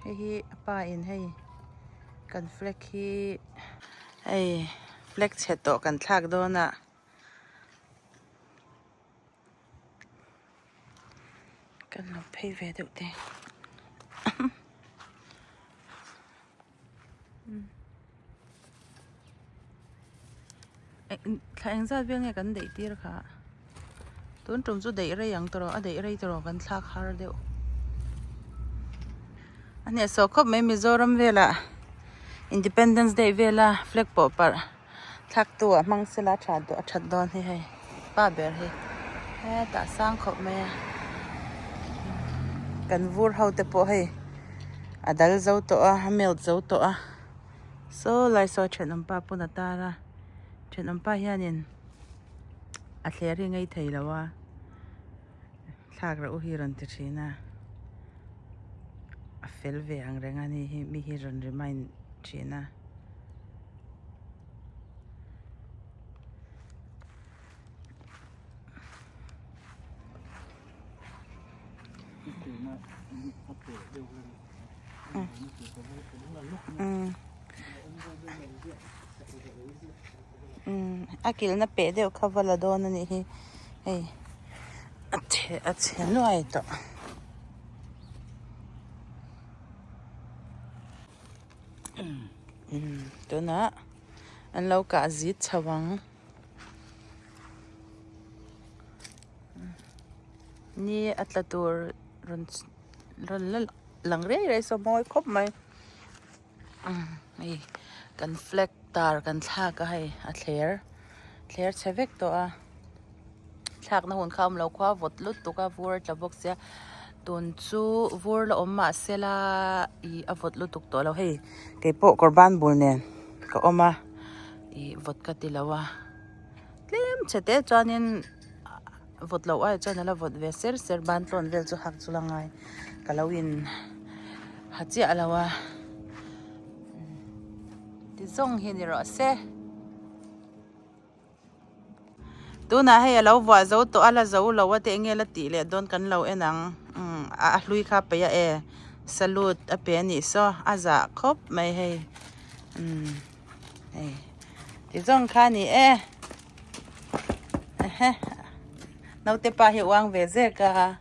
Hei hi a pa in hei kan flag hi hei flag chhe tawh kan thlak dawn a. Kan lo phei ve deuh te. Thla eng zat vel nge kan daih tir kha tun tum chu daih rei ang tawh a daih rei tawh kan thlak har deuh a hnehsawh khawp mai Mizoram velah Independence Day vela flag pawh parh thlak tu ah hmang sela a tha a that dawn hi hei pa ber hi hetah a sang khawp mai a kan vur ho te pawh hei a dal zo tawh a a melt zo tawh a saw lai saw thenawm pa pawn a tar a thenawm pa hianin a thler hi ngei thei lo a thlak reuh hi a rawn ti thin a a fel ve ang reng a ni hi mi hi rawn remind thin a. A kilhna peh deuh kha va la dawn a nih hi hei a chhe a chhe nuai tawh. Tunah an lo kah zit chho ang. Ni a tla tur rawn rawn la lang rei rei saw mawi khawp mai hei kan flag tar kan thlak a hei a thler thler chhe vek tawh a thlakna hun kha a awm lo khua vawt lutuk a vur a tla bawk sia tun chu vur la awm mah sela ih a vawt lutuk tawh lo hei keipawh kawr ban bul nen ka awm a ih vawt ka ti lo a. Tlem chhe te chuanin vawt loh ai chuan ala vawt ve ser ser ban tlawn vel chu hak chu la ngai ka lo in ha chiah lo a ti zawng hi ni rawh se tunah hei alo vuah zo tawh a la zo lo a te enge la tih leh dawn kan lo en ang umm a hlui kha a peih a e salute a pe a nih saw a zah khawp mai hei umm. Hei ti zawng kha a ni e naute pa hi uang ve zek a.